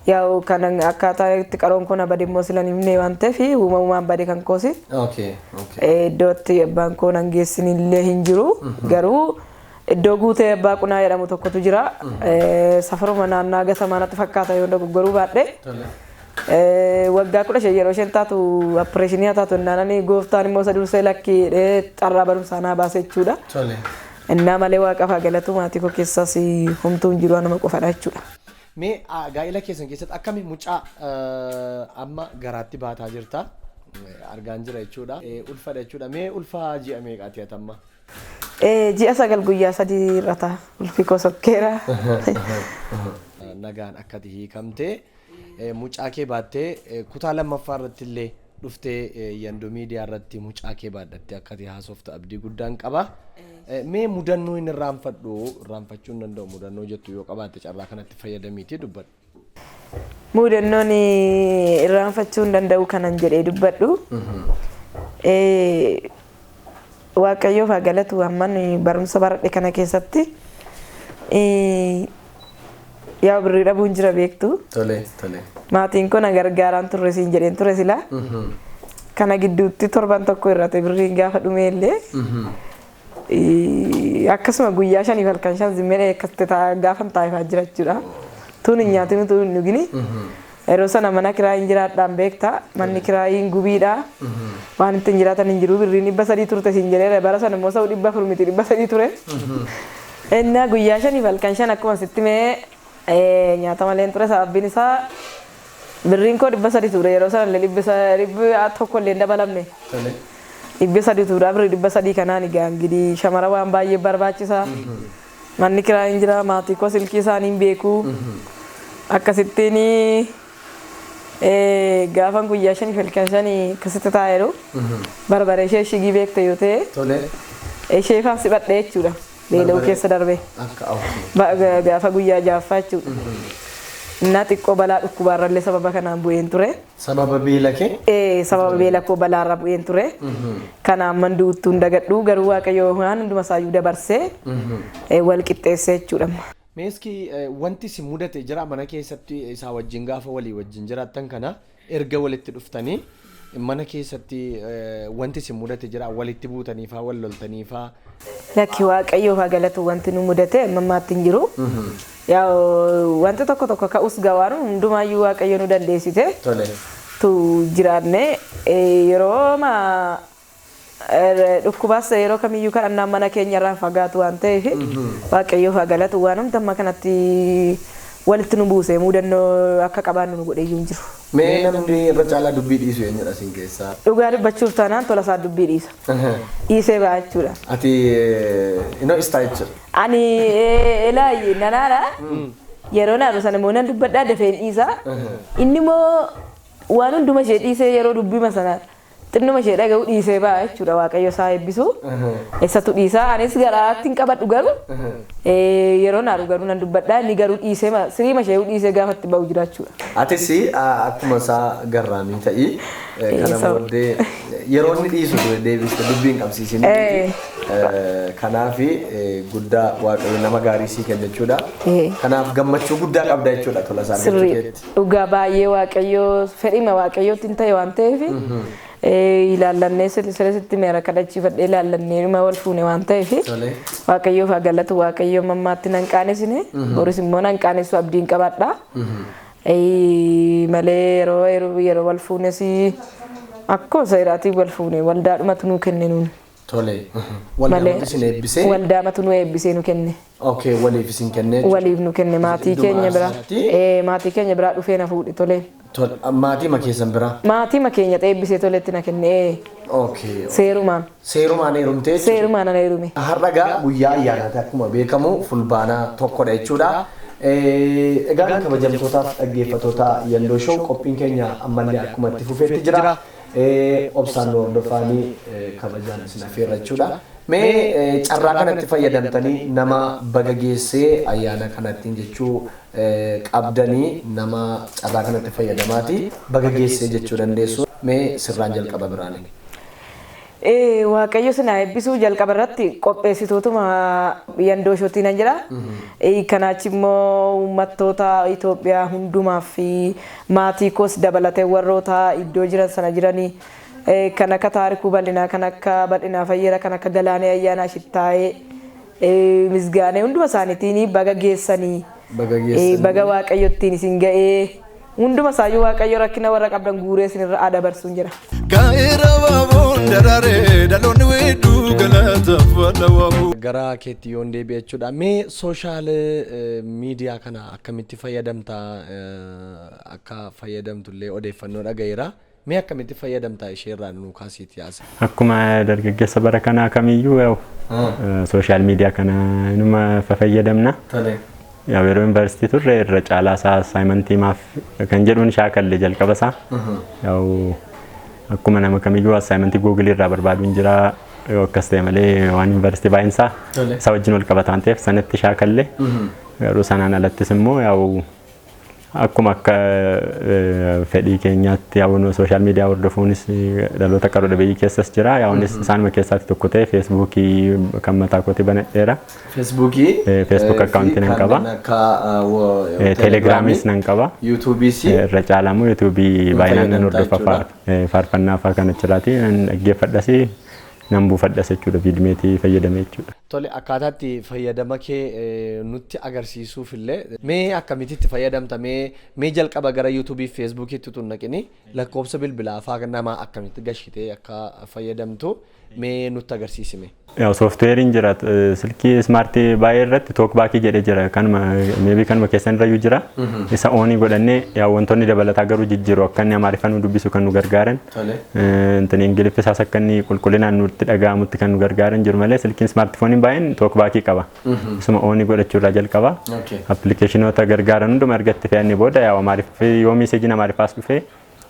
Yaa'u kan akkaataa itti qaroon kun bade immoo sila hin himne waan ta'eef uumamumaan bade kan koosi. Iddoo itti abbaan koo nan geessin illee hin jiru. Garuu iddoo guutee abbaa qunaa jedhamu tokkotu jira. Safaruma naannaa gatamaa natti fakkaata yoo dogoggoruu baadhe. Waggaa 15 yeroo isheen taatu opereeshinii haa taatu innaan gooftaan immoo isa dursee lakki jedhee carraa barumsaa naa baase jechuudha. Innaa malee waaqaaf haa galatu maatii koo keessaas homtuu hin jiru anuma qofadha jechuudha. Mee gaa'ela keessan keessatti akkami mucaa amma garaatti baataa jirta? Argaan jira jechuudha. Ulfadha jechuudha. Mee ulfa ji'a meeqaati ati amma? Ji'a 9 guyyaa 3 irra ta'a. Ulfi koo sokkeera. Nagaan akkati hiikamtee mucaa kee baattee kutaa lammaffaa irratti illee dhuftee Yandoo miidiyaa irratti mucaa kee baadhattee akkati haasoftu abdii guddaan qaba. Mee mudannoo hin irraanfadhu irraanfachuu hin danda'u mudannoo jettu yoo qabaatte carraa kanatti fayyadamiitii dubbadhu. Mudannoon irraanfachuu hin danda'u kanan jedhee dubbadhu. Waaqayyoof haa galatu amman barumsa baradhe kana keessatti yaa birrii dhabuun jira beektu. Tole tole. Maatiin kun na gargaaraan turre siin jedheen ture sila. Kana gidduutti torban tokko irratti birriin gaafa dhume illee akkasuma guyyaa shaniif halkan shan zimmee akkasitti gaafan taa'ee jira jechuudha. Tuun hin nyaatin tuun hin dhugini. Yeroo sana mana kiraayin jiraadhaan beekta. Manni kiraayin gubiidha. Waan ittiin jiraatan hin jiru birriin 300 turte siin jedheera. Bara sana immoo sa'u 400 miti 300 ture. Innaa guyyaa shaniif halkan shan akkuma sitti mee nyaata malee ture sababbiin isaa birriin koo 300 ture yeroo sana illee 100 illee hin dabalamne. 300 ture birrii 300 kanaan egaa ingidihi shamara waan baay'ee barbaachisa. Manni kiraayin jira maatii koo silkii isaanii hin beeku. Akkasittiin gaafan guyyaa shaniif halkan shanii akkasitti taa'eeru barbaree ishee shigii beekte yoo ta'e ishee faan siphadhe jechuudha. Beela'uu keessa darbe. Gaafa guyyaa ja'affaa jechuudha. Innaa xiqqoo balaa dhukkubaarrallee sababa kanaan bu'een ture. Sababa beela kee? Sababa beela koo balaarra bu'een ture. Kanaan man du'uttuu hin dagadhu garuu Waaqayyo waan hunduma isaayyuu dabarsee wal qixxeessee jechuudha. Meeski wanti si mudate jira mana keessatti isaa wajjin gaafa walii wajjin jiraattan kana erga walitti dhuftanii mana keessatti wanti si mudate jira walitti buutaniifaa wal loltaniifaa. Lakki Waaqayyoof haa galatu wanti nu mudate amma ammaatti hin jiru. Yaa wanti tokko tokko ka'us gawaan hundumaayyuu Waaqayyo nu dandeessite. Tu jiraanne yeroo ma dhukkubaas yeroo kamiyyuu kadhannaan mana keenya irraa fagaatu waan ta'eef Waaqayyoof haa galatu waan hunda amma kanatti walitti nu buuse mudannoo akka qabaannu nu godhe iyyuu hin jiru. Mee namni irra caalaa dubbii dhiisu eenyudha isin keessaa? Dhugaa dubbachuuf taanaan tola isaa dubbii dhiisa. Dhiisee ba'a jechuudha. Ati inoo istaa jechuudha. Ani elaayi nanaadha. Yeroo naaru sana immoo nan dubbadhaa dafee hin dhiisa. Inni immoo waan hunduma ishee dhiisee yeroo dubbima sana xinnuma ishee dhaga'u dhiisee ba'a jechuudha Waaqayyo isaa eebbisu. Eessattu dhiisaa anis garaatti hin qabadhu garuu yeroo naaru garuu nan dubbadhaa inni garuu dhiisee siriima ishee dhiisee gaafa itti ba'u jira jechuudha. Atis akkuma isaa garraamii ta'ii kana booddee yeroo inni dhiisu deebiste dubbii hin qabsiisin. Kanaaf guddaa Waaqayyo nama gaarii sii kenna jechuudha. Kanaaf gammachuu guddaa qabda jechuudha tola isaa Sirrii dhugaa baay'ee Waaqayyo fedhima Waaqayyootti hin ta'e waan ta'eef ilaallannee sirriitti meera kadhachiifadhee ilaallannee dhuma wal fuune waan ta'eef Waaqayyoof haa galatu Waaqayyo mammaatti nan qaanesine boris immoo nan qaanessu abdiin qabadha. Malee yeroo yeroo wal fuunes akkuma seeraatiin wal fuune waldaadhumatu nuu kenne nuun. Tole. Waldaamatu isin eebbisee? Waldaamatu nu eebbisee nu kenne. Okay, waliif isin kenne jechuudha. Waliif nu kenne maatii keenya biraa. Maatii keenya biraa dhufee na fuudhe toleen. Maatii ma keessan biraa? Maatii ma keenya eebbisee toletti na kenne. Okay. Seerumaan. Seerumaan heerumtee jechuudha. Seerumaan ana heerume. Har'a gaa guyyaa ayyaanaati akkuma beekamu fulbaana tokkodha jechuudha. Egaa kabajamtootaaf dhaggeeffattoota Yandoo Show qophiin keenya ammallee akkuma itti fufeetti jira. Obsaan nu hordofaanii kabajaan isin affeerra jechuudha. Mee carraa kanatti fayyadamtanii nama baga geessee ayyaana kanattiin jechuu qabdanii, nama carraa kanatti fayyadamaati baga geessee jechuu dandeessu. Mee sirraan jalqaba, Biraane. Waaqayyo sinaa eebbisuu. Jalqaba irratti qopheessitootuma Yandoo Shootii nan jedha. Kanaachi immoo uummattoota Itoophiyaa hundumaa fi maatii koos dabalatee warroota iddoo jiran sana jiranii, kan akka Taarikuu Bal'inaa, kan akka Bal'inaa Fayyeera, kan akka Galaanee Ayyaanaa Shittaayee, Misgaanee, hunduma isaaniitiin baga geessanii. Baga geessanii. Baga Waaqayyottiin isin ga'ee. Hunduma isaayyuu Waaqayyo rakkina warra qabdan guuree isinirra adabarsuun jira. Gaa'eera baabuun daraaree dhaloonni weedduu galataaf walawaabu. Gara keetti yoon deebi'e jechuudha. Mee social media kana akkamitti fayyadamta? Akka fayyadamtullee odeeffannoo dhagayeera. Mee akkamitti fayyadamta, isheerraa nuu kaasiiti yaasa? Akkuma dargaggeessa bara kanaa kamiyyuu yaa'u social media kana numa fayyadamna. Tole. Yaa, yeroo yuunivarsiitii turre irra caalaa isaa assignmentii maaf kan jedhuun shaakalle jalqaba isaa. Yaa'u akkuma nama kamiyyuu assignmentii Googleii irraa barbaaduun jira, yoo akkas ta'e malee waan yuunivarsiitii baay'een isaa isa wajjin wal qabata waan ta'eef sanatti shaakalle. Garuu sanaan alattis immoo yaa'u akkuma akka fedhii keenyaatti yaa'u social media hordofuunis dhaloota qaroo dhabeeyyii keessas jira. Yaa'unis isaanuma keessaatti tokko ta'e Facebookii kan mataa kootii banadheera. Facebookii. Facebook accountii nan qaba. Akka Telegramis nan qaba. YouTubeis. Irra caalaa immoo YouTubeii baay'inaan nan hordofa, faarfannaa fa'aa kan achirraati nan dhaggeeffadhas, nan buufadhas jechuudha, VidMateii fayyadamee jechuudha. Tole, akkaataatti fayyadama kee nutti agarsiisuuf illee mee akkamitti itti fayyadamta? Mee jalqaba gara YouTubeii fi Facebookiitti tun naqini, lakkoofsa bilbilaa afaa namaa akkamitti gashitee akka fayyadamtu mee nutti agarsiisime. Yaa, softwareiin jira, silkii smartii baay'ee irratti TalkBackii jedhee jira, kanuma maybe kanuma keessan irrayyuu jira. Isa onii godhannee, yaa, wantoonni dabalataa garuu jijjiiru, akka inni Amaariffaa nu dubbisu kan nu gargaaran. Intini Ingiliffi isaas akka inni qulqullinaan nutti dhaga'amutti kan nu gargaaran jiru malee silkiin smartphoneiin baay'een TalkBackii qaba. Isuma onii godhachuu irraa jalqaba. Applicationoota gargaaran hunduma erga itti fe'annee booda, yaa, Amaariffi yoo messageiin Amaariffaas dhufee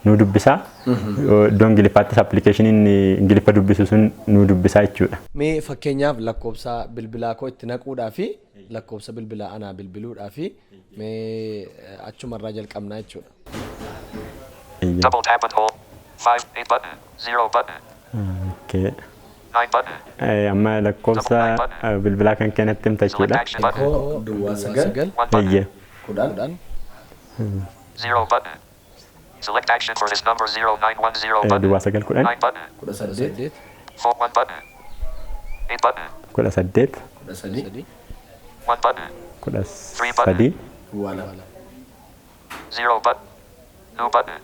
nu dubbisa. Iddoo Ingiliffaattis applicationiin Ingiliffa dubbisu sun nu dubbisa jechuudha. Mee fakkeenyaaf lakkoofsa bilbilaa koo itti naquudhaa fi lakkoofsa bilbilaa anaa bilbiluudhaa fi mee achumarraa jalqabnaa jechuudha. Double tap and hold. 5, 8 button. 0 button. Okay. 9 button. Amma lakkoofsa bilbilaa kan kennatti himta Select jechuudha. action button. Koo 09 1 button. Eeyyee. 10 0 button. Select action for this number 0910 button. 09 10 9 button. 18 4 1 button. 8 button. 18 13 1 button. 13 02. 0 button. 2 button.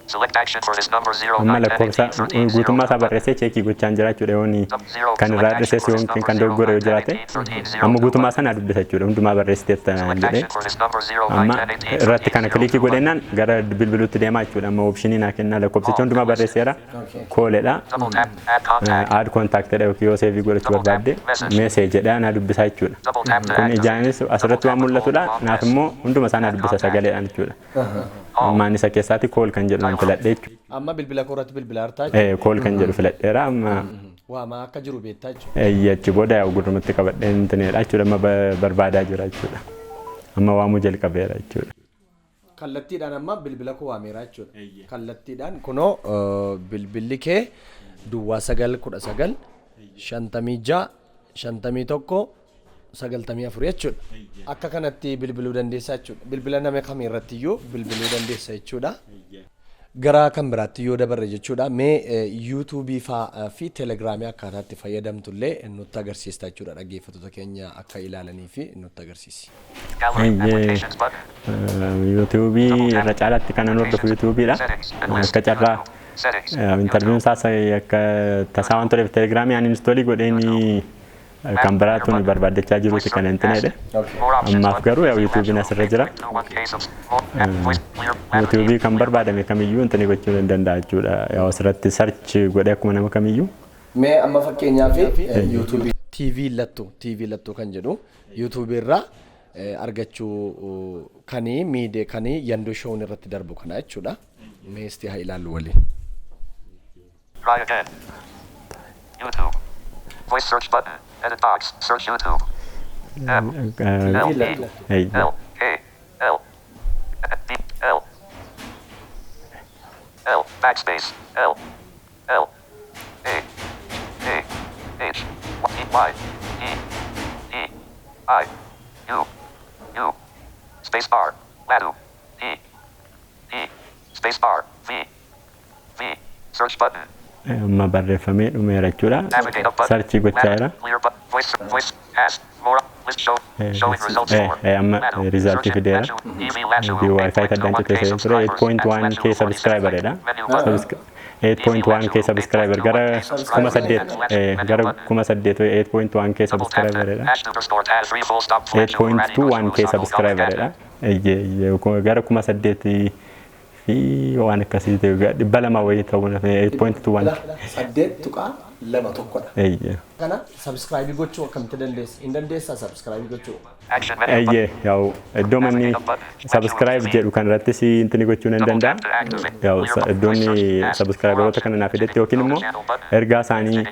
Select action for this number 0 Amma 9 10 lakkoofsa 18 13 guutummaa 0 isaa barreessee checkii gochaan jira jechuudha, yoon kan irraa dhises yoon kan dogoggore yoo jiraate amma guutummaa sana dubbisa jechuudha, hundumaa barreessiteef Select jedhee. action for this number 0 9 Amma 10 18 irratti 13 kana clickii 02 godhennaan gara bilbiluutti deemaa jechuudha. Amma optionii naa kennaa, lakkoofsicha hundumaa barreesseera, calledha, Double tap. Add contact. Add contactedha yookiin yoo saveii godhachuu barbaadde messageedha, naa dubbisaa jechuudha. Double tap to Kun activate. ijaanis asirratti waan mul'atudha, naaf immoo hunduma isaa naa dubbisa sagaleedhaan jechuudha. Ammaan isa keessaatti call kan jedhu nan filadhe jechuudha. Amma bilbila koo irratti bilbila hartaa jechuudha. Call kan jedhu filadheera amma. Waamaa akka jiru beektaa jechuudha. Achi booda yaa gurrumatti qabadheen intineedha jechuudha, amma barbaadaa jira jechuudha. Amma waamuu jalqabeera jechuudha. Kallattiidhaan amma bilbila koo waameera jechuudha. Kallattiidhaan kunoo bilbilli kee 09 19 56 51 94 jechuudha. Akka kanatti bilbiluu dandeessa jechuudha. Bilbila nama kamii irratti iyyuu bilbiluu dandeessa jechuudha. Gara kan biraatti yoo dabarre jechuudha. Mee YouTubeii fa'aa fi Telegramii akkaataa itti fayyadamtullee nutti agarsiista jechuudha. Dhaggeeffattoota keenya akka ilaalanii fi nutti agarsiisi. Gallery. Eeyyee. Applications button. YouTubeii irra caalaatti kanan hordofu YouTubeiidha. Settings and list. Akka carraa Settings. Interviewun isaas akka tasaa waan tureef Telegramii ani installii godheen kan biraatu nu barbaaddachaa jiruuti kan intineedha. More options Ammaaf button. garuu yaa YouTubeiin asirra jira. 2 1 case of more. Voice clear. YouTubeii kan barbaadame kamiyyuu intini gochuu ni danda'a jechuudha. Yaa, asirratti search godhee akkuma nama kamiyyuu. Mee amma fakkeenyaaf YouTubeii TV Lattuu, TV Lattuu kan jedhu YouTubeii irraa argachuu kanii miidee kanii Yandoo Shown irratti darbu kana jechuudha. Mee isti haa ilaallu waliin. Try again. YouTube. Voice search button. Edit box. Search YouTube. M. L. E. L. K. L. B. L. L. Backspace. L. L. A. A. H. Y. Y. E. E. I. U. U. Space R. Ladu. E. E. Space R. V. V. Search button. Amma barreeffamee dhumeera jechuudha. Navigate up button. Search gochaa jira. Clear button. Voice. Voice. Ask. More. List show. Showing results for. Amma Ladu. Result Search fideera. Ladu. EV Ladu. Wi-Fi addaan 8.1K citee ture subscribers. 8.1K subscriber dha. Menu button. 8.1K subscriber gara 8,000, gara 8,000 8.1K Double tap subscriber to dha. hash underscore tab 3 full stop flash 8.21K subscriber dha. Eeyyee, gara 8,000 fi waan akkasii ta'e 200 wayii ta'uu 8.21. 8.21dha. Eeyyee. Kana subscribe gochuu akkamitti dandeessa? Hin dandeessaa subscribe gochuu? Action menu button. Eeyyee, yaa'u iddoo manni subscribe jedhu kanarrattis intini gochuu nan Double danda'a. tap to activate. Yaa'u Clear iddoon voice search. Ask. subscriberoota kana naaf fidetti yookiin immoo ergaa isaanii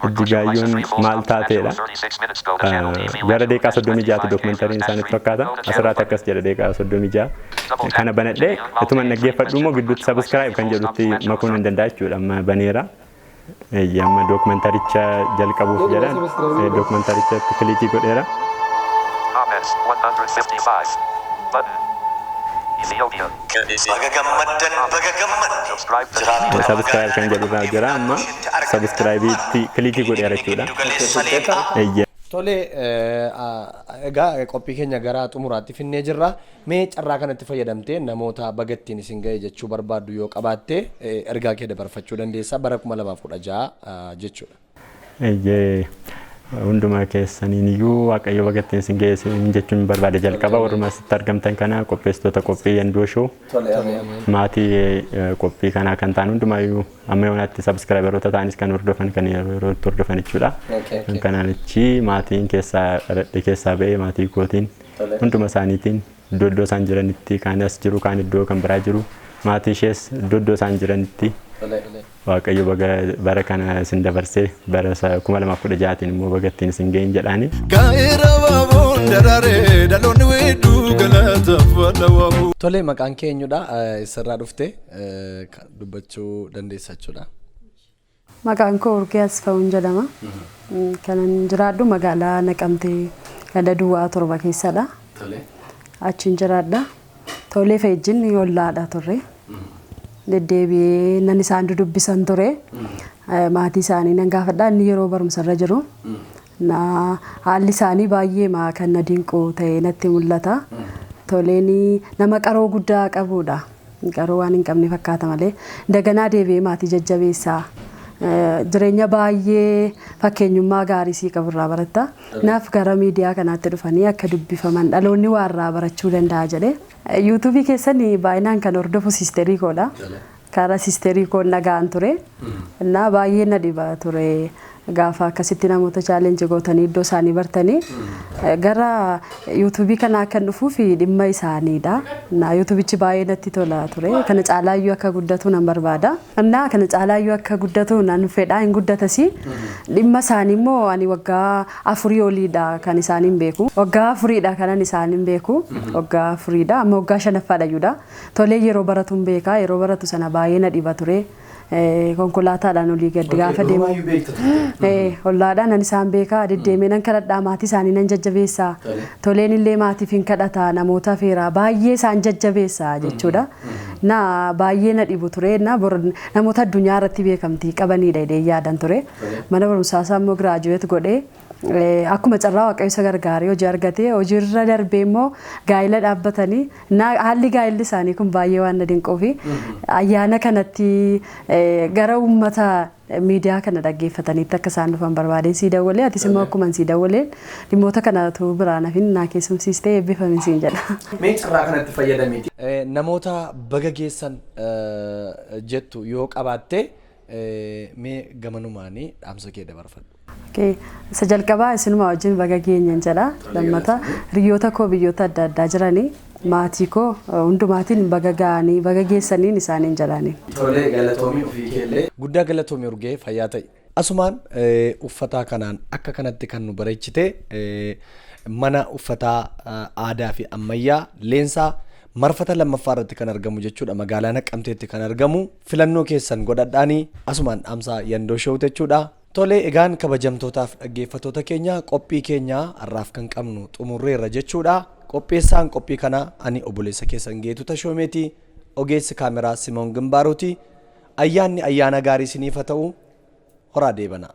Ijjigaayyoon maal taateedha. Gara daqiiqaa 36 dookumantariin isaanitti fakkaata. Asirratti akkas jedha daqiiqaa 36. Kana banadhee ituma dhaggeeffadhu immoo gidduutti subscribe kan jedhutti makuu nan danda'a jechuudha. Amma baneera. Eeyyee, amma dookumantaricha jalqabuuf jedha. Dookumentarichatti click godheera. Comments 155. Button. Ethiopia. Baga gammaddan, baga gammadde. Subscribe to Jiraattota Subscribe kan jedhu irraa jira, amma subscribe-itti click godheera jechuudha. Giddugaleessa leexaa. Eeyyee. Tole, egaa qophii keenya gara xumuraatti finnee jirra. Mee carraa kanatti fayyadamtee namoota bagattiin isin ga'e jechuu barbaaddu yoo qabaatte ergaa kee dabarfachuu dandeessa bara 2016 jechuudha. Eeyyee, hunduma keessaniin iyyuu Waaqayyo bagattiin isin ga'e isin jechuun barbaade. Jalqaba warruma asitti argamtan kana, qopheessitoota qophii Yandoo Show, maatii qophii kanaa kan ta'an hundumaayyuu, amma yoonaatti subscriberoota ta'anis kan hordofan, kan yeroo yerootti hordofan jechuudha. Kan kanaan achi maatiin keessaa dhaladhe keessaa ba'ee maatii kootiin, hunduma isaaniitiin, iddoo iddoo isaan jiranitti, kaan as jiru, kaan iddoo kan biraa jiru, maatii ishees iddoo iddoo isaan jiranitti, Waaqayyo baga bara kana isin dabarsee bara 2016tiin immoo baga ittiin isin ga'in jedhaani. Gaa'era baabuun daraaree dhaloonni weedduu galataaf walawaabu. Tole, maqaan kee eenyudha? Eessarraa dhufte? Dubbachuu dandeessa jechuudha. Maqaan koo Urgee Asfaawun jedhama. Kanan jiraadhu magaalaa Naqamtee ganda duwwaa 7 keessadha. Achiin jiraadha. Tolee Feejjin ollaadha turre. Deddeebi'ee nan isaan dudubbisan ture. Maatii isaanii nan gaafadha. Inni yeroo barumsarra jiru. Na haalli isaanii baay'ee maa kan na dinqu ta'e natti mul'ata. Toleen nama qaroo guddaa qabudha. Qaroo waan hin qabne fakkaata malee. Daganaa deebi'ee maatii jajjabeessaa. Jireenya baay'ee fakkeenyummaa gaarii sii qaburraa baratta. Naaf gara miidiyaa kanaatti dhufanii akka dubbifaman dhaloonni waa irraa barachuu danda'a jedhee. YouTubeii keessan baay'inaan kan hordofu sisterii koodha. Karaa sisterii koon dhaga'an ture. Innaa baay'ee na dhiba ture. Gaafa akkasitti namoota challenge gootanii iddoo isaanii bartanii gara YouTubeii kanaa kan dhufuuf dhimma isaaniidha. Innaa YouTubeichi baay'ee natti tola ture. Kana caalaayyuu akka guddatu nan barbaada. Innaa kana caalaayyuu akka guddatu nan fedha, hin guddatas. Dhimma isaanii immoo ani waggaa 4 oliidha kan isaaniin beeku. Waggaa 4dha kanan isaaniin beeku. Waggaa 4dha, amma waggaa shanaffaadha iyyuudha. Tolee yeroo baratu hin beeka. Yeroo baratu sana baay'ee na dhiba ture. Konkolaataadhaan olii gadi gaafa deemu. Ollaadhaan nan isaan beekaa, deddeemee nan kadhadhaa, maatii isaanii nan jajjabeessaa. Toleen illee maatiif hin kadhata, namoota feeraa baay'ee isaan jajjabeessaa jechuudha. Na baay'ee na dhibu ture, na namoota addunyaa irratti beekamtii qabanidha jedhee yaadan ture. Mana barumsaa isaa immoo graduate godhee akkuma carraa Waaqayyo isa gargaaree hojii argatee, hojiirra darbee immoo gaa'ila dhaabbatanii, haalli gaa'illi isaanii kun baay'ee waan na dinquufi ayyaana kanatti gara uummata miidiyaa kana dhaggeeffataniitti akka isaan dhufan barbaadeen sii dawwalee, atis immoo akkuma sii dawwaleen dhimmoota kanatu biraa nafin naa keessumsiistee eebbifamin siin jedha. Mee carraa kanatti fayyadamiiti. Namoota baga geessan jettu yoo qabaatte mee gamanumaanii dhaamsa kee dabarfadhu. Okay. Isa jalqabaa isinuma wajjin baga geenyan jedha. Lammata hiriyoota koo biyyoota adda addaa jiranii, maatii koo hundumaatiin baga ga'anii baga geessaniin isaaniin jedhanii. Tolee, galatoomii ofii keellee. Guddaa galatoomii, Urgee, fayyaa ta'i. Asumaan uffata kanaan akka kanatti kan nu bareechite mana uffataa aadaa fi ammayyaa Leensaa marfata lammaffaa irratti kan argamu jechuudha. Magaalaa Naqqamteetti kan argamu filannoo keessan godhadhaanii asumaan dhaamsaa Yandoo Showut jechuudha. Tolee, egaan kabajamtootaaf dhaggeeffattoota keenya, qophii keenya har'aaf kan qabnu xumurreerra jechuudha. Qopheessaan qophii kanaa ani obboleessa keessan Geetu Tashoomeeti. Ogeessi kaameraa Simoon Gimbaaruuti. Ayyaanni ayyaana gaarii isiniif haa ta'u. Horaa deebanaa.